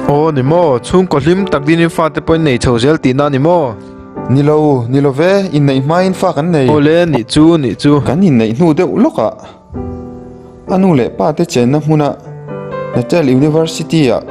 Aw ni maw, chhungkaw hlim tak dinin fate pawhin nei chho zel tihna a ni maw? Ni lo, ni lo ve, inneih hmain fa kan nei. Aw le, nih chu, nih chu. Kan inneih hnu deuh lawkah a nu leh pa te chenna hmuna Natal University-ah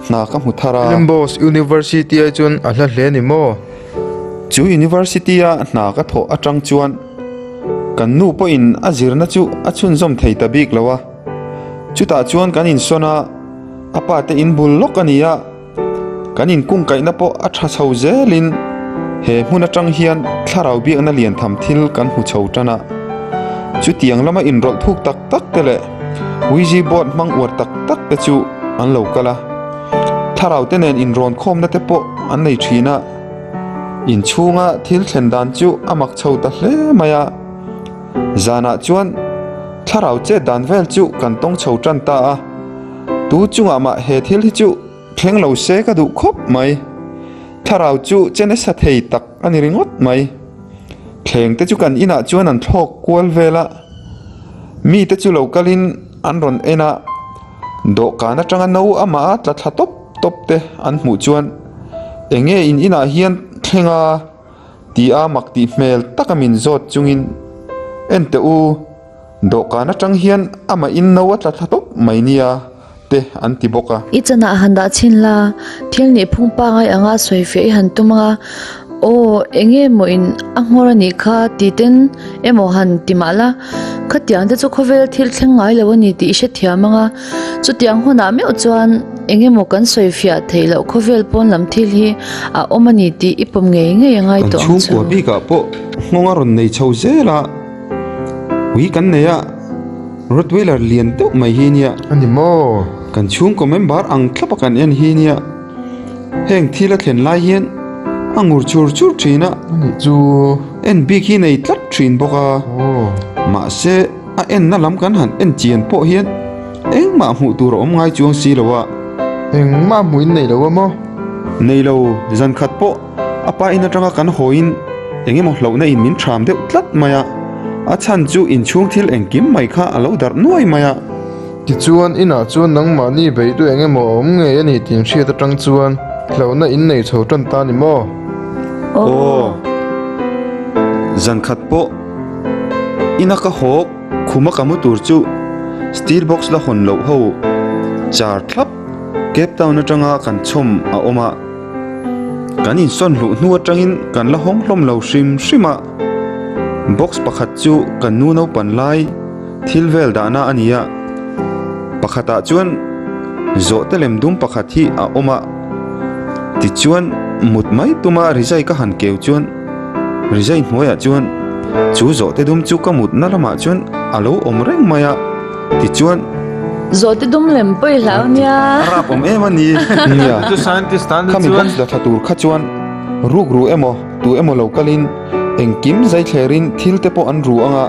hna ka hmu thar a. Stellenbosch University ai chuan a hla hle ni maw? Chu University-a hna ka thawh atang chuan kan nu pawhin a zirna chu a chhunzawm thei ta bik lo a. Chutah chuan kan insawn a, a pa te in bul lawk a ni a. Kan inkungkaihna pawh a tha chho zelin he hmun atang hian thlarau biakna lian tham thil kan hmu chho tan a. Chutiang lama inrawlh thuk tak tak te leh Ouija board hmang uar tak tak te chu an lo kal a. Thlarau te nen inrawn khawmna te pawh an nei thin a. Inchhunga thil thlen dan chu a mak chho ta hle mai a. Zanah chuan thlarau chet dan vel chu kan tawng chho tan ta a. Tu chungah mah he thil hi chu thleng lo se ka duh khawp mai. Thlarau chu che nasa thei tak a ni ringawt mai. Thleng te chu kan inah chuan an thlawk kual vel a. Mi te chu lo kalin an rawn en a, dawhkan atanga no amah a tla thla tawp tawp te an hmuh chuan enge in inah hian thleng a ti a mak tih hmel taka min zawt chungin en teh u. Dawhkan atang hian amah in no a tla thla tawp mai nia te an ti bawk a. I chanah han dah chhin la, thil nih phung pangai anga sawi fiah i han tum anga, Aw, eng nge maw in a nghawr a nih kha ti ten emaw han ti mah la, khatiang te chu khawvel thil thleng ngai lo a ni tih i hrethiam anga, chutiang hunah meuh chuan eng emaw kan sawi fiah theih loh khawvel pawn lam thil hi a awm a ni tih i pawm ngei ngei a ngai Kan tawh ang chu. chhungkua bikah pawh nghawng a rawn nei chho zel a. Ui kan nei a, Rottweiler lian deuh mai hi nia. A ni maw? Kan chhungkaw member ang thlap a kan en hi nia. Heng thil a thlen lai hian a ngur chur chur thin a. A nih chu. En bik hi nei tlat thin bawk a. Mahse a enna lam kan han en chian pawh hian engmah hmuh tur a awm ngai chuang si lo a. Engmah hmuh in nei lo a maw? Nei lo, zan khat pawh. A pa in atanga kan hawiin eng emaw hlauhna in min ṭham deuh tlat mai a, a chhan chu inchhung thil engkim mai kha a lo darh nuai mai a. Tichuan, inah chuan nangmahni beitu eng emaw a awm ngei a ni tih hriat atang chuan hlauhna in nei chho tan ta ni maw? Aw. Zan khat pawh ina ka hawk khuma ka mu tur chu steel box la hawn loh ho char thlap Cape Town atanga kan chhawm a awm a. Kan insawn hluh hnu atangin kan la hawng hlawm lo hrim hrim a, box pakhat chu kan nu naupan lai thil vel dahna a ni a, pakhatah chuan zawhte lem dum pakhat hi a awm a, tichuan mut mai tuma rizai ka han keu chuan rizai hnuaiah chuan chu zawhte dum chu ka mutna lamah chuan a lo awm reng mai a. Tichuan. Zawhte dum lem pawh i hlau nia. A rap awm em a ni. Nia. Khami box la tha tur kha chuan ruk ru emaw tu emaw lo kalin engkim zai thlerin thil te pawh an ru anga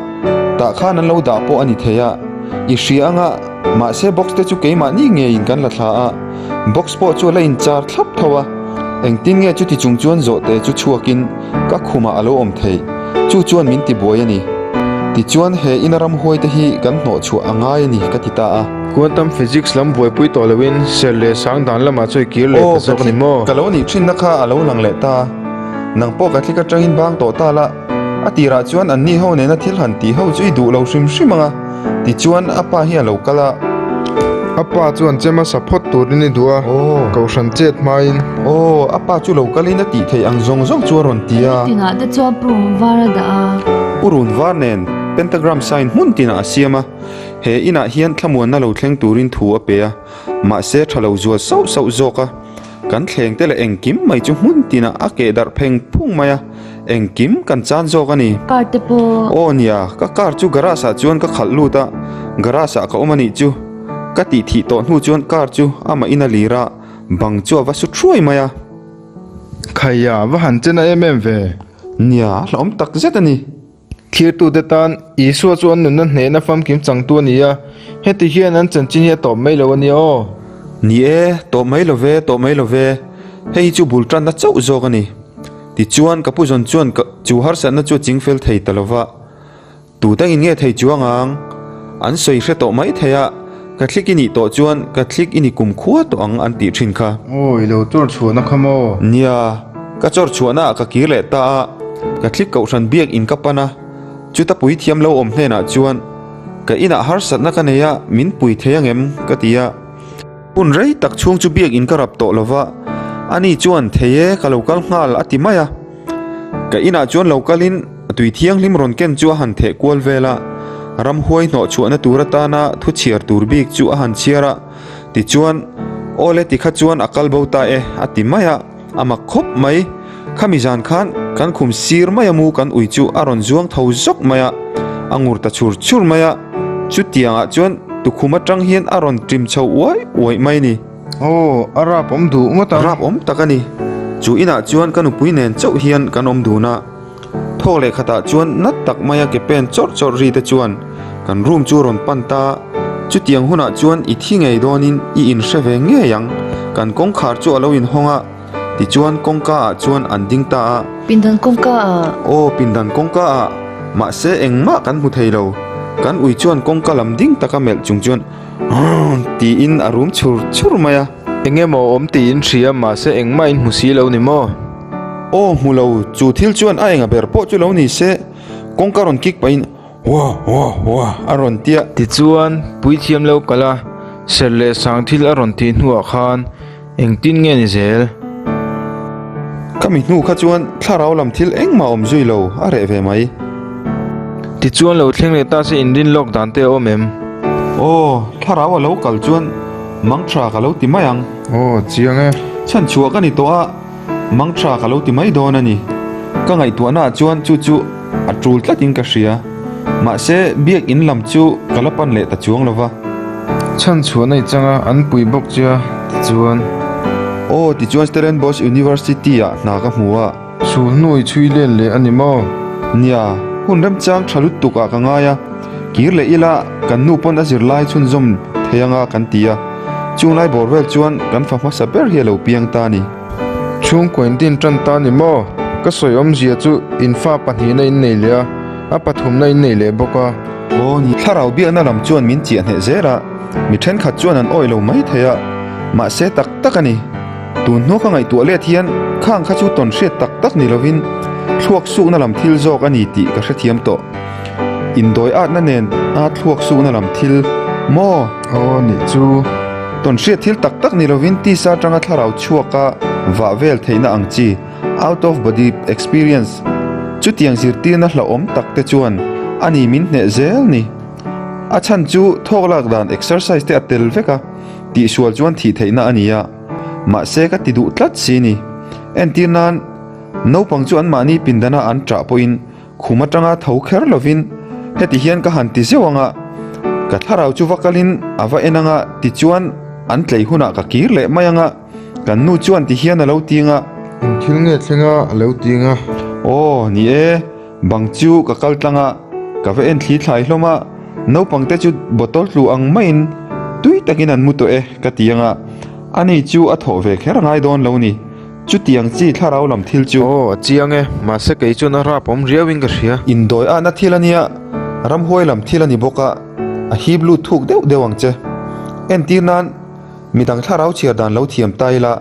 tah khan an lo dah pawh a ni thei a. I hria anga mahse box te chu keimahni ngeiin kan la thla a. Box pawh chu a la inchar thlap tho a. Engtin nge chuti chung chuan zawhte chu chhuakin Ka khumah a lo awm thei, chu chuan min ti buai a ni. Tichuan he ina ramhuai te hi kan hnawh chhuah a ngai a ni ka ti ta a. Quantum physics lam buaipui tawh loin ser leh sang dan lamah chu i kir leh ta zawk a ni maw? Ka lo nih thinna kha a lo lang leh ta. Nang pawh ka thlik atangin bang tawh ta la. A tirah chuan anni ho nena thil han tih ho chu i duh lo hrim hrim ang a. Tichuan a pa hi a lo kal a. A pa chuan chem a sa phawt turin i duh a, kohhran chet hmain. Aw, a pa chu lo kalin a tih theih ang zawng zawng chu a rawn ti a. Hmun tinah te chuan purun var a dah a. Purun var nen pentagram sign hmun tinah a siam a. He inah hian thlamuanna lo thleng turin thu a pe a, mahse tha lo zual sauh sauh zawk a. Kan thleng te leh engkim mai chu hmun tinah a keh darh pheng phung mai a, engkim kan chan zawk a ni. Car te pawh. Aw nia, ka car chu garage ah chuan ka khalh lut a, garage ah ka awm a nih chu. Ka tih thih tawh hnu chuan car chu amah in a lir a, bang chu a va su thuai mai a. Khaia, va han chen a em em ve. Nia, hlauhawm tak zet a ni. Thirtute tan Isua chu an nunna hnehna famkim changtu a ni a, heti hian an chanchin hi a tawp mai lo a nia aw. Ni e, tawp mai lo ve, tawp mai lo ve, hei hi chu bul tanna chauh zawk a ni. Tichuan, ka pu zawn chuan ka chu harsatna chu a ching fel thei ta lo va, tu dangin nge thei chuang ang? An sawi hre tawh mai thei a. Catholic i nih tawh chuan Catholic i ni kumkhua tawh ang an tih thin kha. Aw, i lo chawr chhuahna kha maw? Nia, ka chawr chhuahna ah ka kir leh ta a, Catholic kohhran biak in ka pan a, chuta puithiam lo awm hnenah chuan ka inah harsatna ka nei a, min pui thei angem? ka ti a. Hun rei tak chhung chu biak in ka rap tawh lova, ani chuan thei e, ka lo kal nghal a ti mai a. Ka inah chuan lo kalin a tui thianghlim rawn ken chu a han theh kual vel a, ramhuai hnawh chhuahna tur atana thu chhiar tur bik chu a han chhiar a, tichuan, Awle tikha chuan a kal bo ta e a ti mai a, a mak khawp mai. Khami zan khan kan khum sir mai a mu kan ui chu a rawn zuang tho zawk mai a, a ngur ta chhur chhur mai a, chutiangah chuan tukhum atang hian a rawn ṭim chho uai uai mai ni. Aw, a rap awm duh ngawt ang. Rap awm tak a ni. Chu inah chuan ka nupui nen chauh hian kan awm dun a. Thawk leh khatah chuan nat tak maia ke pen chawrh chawrh ri te chuan kan room chu rawn pan ta. Chutiang hunah chuan i thi ngei dawnin i inhre ve ngei ang. Kan kawngkhar chu a lo inhawng a, tichuan kawngka ah chuan an ding ta a. Pindan kawngka ah. Aw, pindan kawngka ah. Mahse engmah kan hmu thei lo. Kan ui chuan kawngka lam ding taka melh chung chuan. Tiin a rum chhur chhur mai a. Eng emaw awm tiin hria mahse engmah in hmu si lo ni maw? Aw hmu lo, chu thil chuan a enga ber pawh chu lo ni se, kawngka rawn kik pahin Wah wah wah a rawn ti a. Tichuan, puithiam lo kal a, serh leh sang thil a rawn tih hnuah khan Engtin nge ni zel? Khami hnu kha chuan thlarau lam thil engmah awm zui lo a reh ve mai. Tichuan lo thleng leh ta se inrin lawk dan te a awm em? Aw, thlarau a lo kal chuan mangtha ka lo ti mai ang. Aw, chiang e. Chhanchhuah ka ni tawh a, mangtha ka lo ti mai dawn a ni. Ka ngaihtuahna ah chuan chu chu a tul tlatin ka hria. Mahse, biak in lam chu ka la pan leh ta chuang lo va. Chhan chhuah nei changa an pui bawk che a, tichuan. Aw, tichuan Stellenbosch University ah hna ka hmu a. Sul hnu i chhui len leh a ni maw? Nia, hun remchang tha lutuk ah ka ngai a, kir leh ila kan nu pawn a zirlai chhunzawm thei anga kan ti a, chung lai bawr vel chuan kan fa hmasa ber hi a lo piang ta a ni. Chhungkaw in din tan ta a ni maw? Ka sawi awmzia chu in fa pahnihna in nei leh a, a pathumna in nei leh bawk a. Aw ni, thlarau biakna lam chuan min chiah hneh zel a, mi thenkhat chuan an awih lo mai thei a, mahse tak tak a ni. Tun hnu ka ngaihtuah let hian khang kha chu tawn hriat tak tak ni lovin thluak sukna lam thil zawk a ni tih ka hrethiam tawh. Indawi atna nen a thluak sukna lam thil maw? Aw nih chu. Tawn hriat thil tak tak ni lovin tisa atanga thlarau chhuaka vah vel theihna ang chi. Out of body experience, Chutiang zirtirna hlauhawm tak te chuan a ni min hneh zel ni. A chhan chu thawk lak dan exercise te a tel vek a, tihsual chuan thih theihna a ni a. Mahse ka ti duh tlat si ni. Entir nan, naupang chu anmahni pindana an ṭah pawhin khum atanga tho kher lovin heti hian ka han ti zeuh ang a, ka thlarau chu va kalin a va en ang a, tichuan an tlei hunah ka kir leh mai ang a. Kan nu chuan ti hian a lo ting a. Eng thil nge thleng a, a lo ting a. Aw, ni e, bang chu ka kal tlang a, ka va en thli thlai hlawm a, naupang te chu bottle tlu ang maiin tui takin an mu tawh e ka ti ang a, ani chu a thawh ve kher a ngai dawn lo ni, chutiang chi thlarau lam thil chu. Aw, a chiang e, mahse kei chuan a rap awm riauin ka hria. Indawi ahna thil a nia, ramhuai lam thil a ni bawk a, a hip lut thuk deuh deuh ang che. Entir nan. Midang thlarau chhiar dan lo thiam ta ila,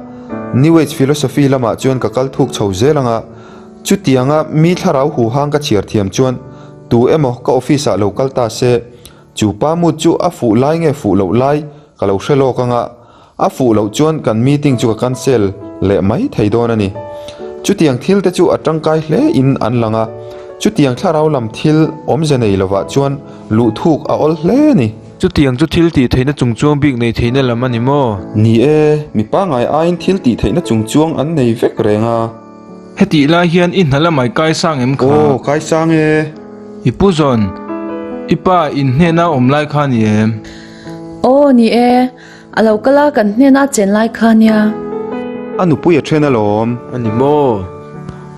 New Age philosophy lamah chuan ka kal thuk chho zel ang a, chutianga mi thlarau huhang ka chhiar thiam chuan tu emaw ka office ah lo kal ta se, chu pa mood chu a fuh lai nge fuh loh lai ka lo hre lawk ang a, a fuh loh chuan kan meeting chu ka cancel leh mai thei dawn a ni. Chutiang thil te chu a tangkai hle in an lang a, chutiang thlarau lam thil awmze nei lovah chuan luh thuk a awl hle a ni. Chutiang chu thil tih theihna chungchuang bik nei theihna lam a ni maw? Ni e, mi pangngai aiin thil tih theihna chungchuang an nei vek reng a. Hetih lai hian i hna lamai kaisang em kha? Aw, kaisang e. I pu zawn, i pa in hnena awm lai kha ni em? Aw, ni e. A lo kal a, kan hnena a chen lai kha nia. A nupui a then alawm. A ni maw?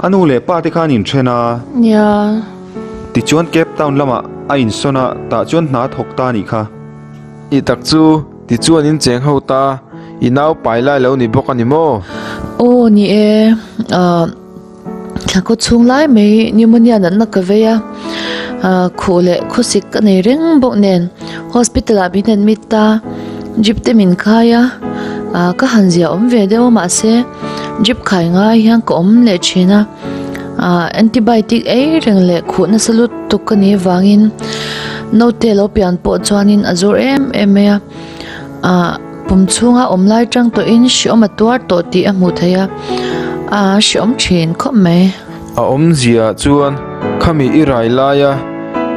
A nu leh pa te khan in then a. Nia. Tichuan Cape Town lamah a insawn a, tah chuan hna a thawk ta a nih kha. Nih tak chu, tichuan in cheng ho ta, i nau pai lai lo ni bawk a ni maw? Aw, ni e. Thla khaw chhung lai mai pneumonia natna ka vei a. Khuh leh khawsik ka nei reng bawk nen hospital ah min admit a, drip te min khai a, ka han zia awm ve deuh a mahse drip khai ngai hian ka awm leh thin a, antibiotic ei reng leh khuh nasa lutuk ka nih avangin naute lo pian pawh chuanin a zur em em mai a. Ah pum chhunga awm lai tang tawhin hreawm a tuar tawh tih a hmuh theih a, ah hreawm thin khawp mai. A awmzia chuan khami i rai laia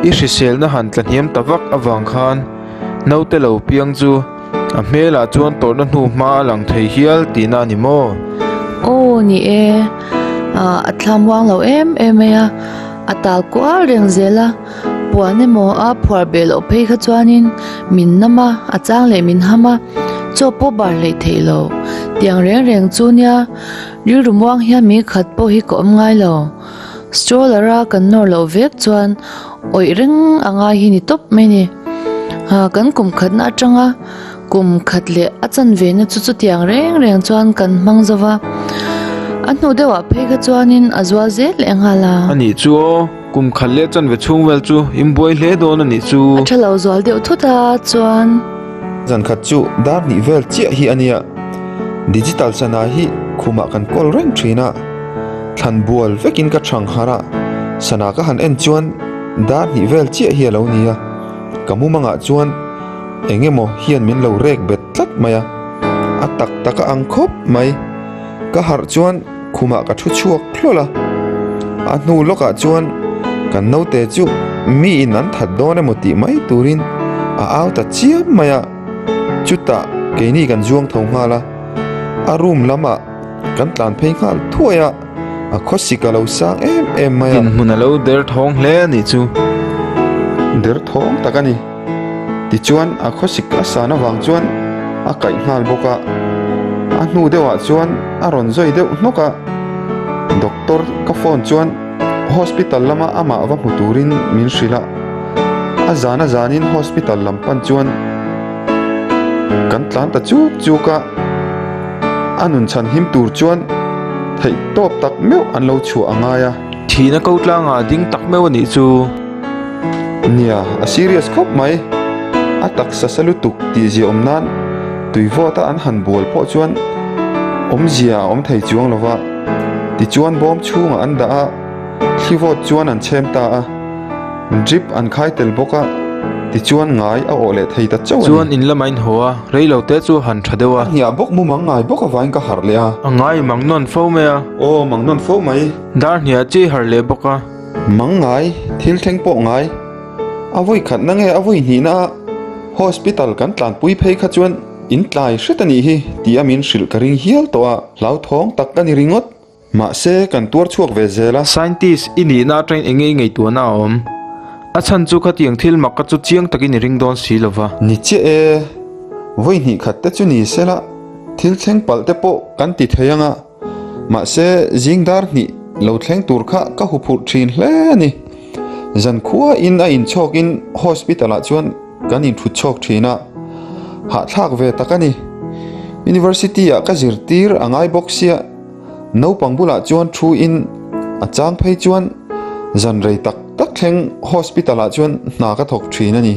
i hriselna han tla hniam ta vak avang khan naute lo piang chu a hmelah chuan tawrhna hnu hma a lang thei hial tihna a ni maw? Aw ni e, ah a thla muang lo em em mai a, a tal kual reng zel a. Puan emaw a phuar beh loh phei kha chuanin min nam a, a chang leh min ham a, chaw pawh bar hleih theih lo. Tiang reng reng chu nia, rilru muang hian mi khat pawh hi ka awm ngai lo. Stroller a kan nawr loh vek chuan awih reng a ngai hi ni tawp mai ni. Kan kum khatna atanga kum khat leh a chanve na chu chutiang reng reng chuan kan hmang zo va, a hnu deuhah phei kha chuanin a zual zel leh nghal a. A nih chu aw. Kum khat leh chanve chhung vel chu in buai hle dawn a nih chu. A tha lo zual deuh thut a chuan. Zan khat chu dar hnih vel chiah hi a nia. Digital sana hi khumah kan kawl reng thin a. Thlan bual vekin ka thang harh a, sana ka han en chuan dar hnih vel chiah hi a lo ni a. Ka mumangah chuan eng emaw hian min lo rek bet tlat mai a, a tak tak a ang khawp mai. Ka harh chuan khumah ka thu chhuak hlawl a, a hnu lawkah chuan kan naute chu miin an that dawn emaw tih mai turin a au ta chiam mai a, chutah keini kan zuang tho nghal a, a room lamah kan tlan phei nghal thuai a, a khawsik a lo sang em em mai a. Dinhmun a lo der thawng hle a nih chu. Der thawng tak a ni. Tichuan a khawsik a san avang chuan a kaih nghal bawk a, a hnu deuhah chuan a rawn zawi deuh hnawk a, doctor ka phone chuan hospital lama amah va hmu turin min hrilh a, a zan a zanin hospital lam pan chuan kan tlan ta chuk chuk a, a nun chhan him tur chuan theih tawp tak meuh an lo chhuah a ngai a. Thihna ko tlangah ding tak meuh a nih chu. Nia, a serious khawp mai. A taksa sa lutuk tih zia awm nan tui vawt a an han bual pawh chuan awmzia a awm thei chuang lo va. Tichuan bawm chhungah an dah a, thli vawt chuan an chhem ta a. Drip an khai tel bawk a, tichuan ngai a awh leh thei ta chauh a ni. Chuan in lamah in haw a, rei lo te chu han tha deuh a. A hniah bawk mumang ngai bawk avain ka harh leh a. A ngai mang nawn fo mai a. Aw, mang nawn fo mai. Dar hniah chi harh leh bawk a. Mang ngai, thil thleng pawh ngai. A vawi khatna nge a vawi hnihna a hospital kan tlanpui phei kha chuan in tlai hret a nih hi tih a min hrilh ka ring hial tawh a, hlauthawng tak ka ni ringawt. Mahse, kan tuar chhuak ve zel a. Scientist i nihna atangin eng nge i ngaihtuahna a awm? A chhan chu khatiang thil mak kha chu chiang takin i ring dawn si lo va. Ni chiah e, vawi hnih khat te chu ni sela thil thleng palh te pawh kan ti thei ang a. Mahse, zing dar hnih lo thleng tur kha ka huphurh thin hle a ni. Zankhua in a inchhawk in hospital ah chuan kan inthut chhawk thin a, hahthlak ve tak a ni. University ah ka zirtir a ngai bawk sia, naupang bulah chuan thu in a chang phei chuan zan rei tak tak thleng hospital ah chuan hna ka thawk thin a ni.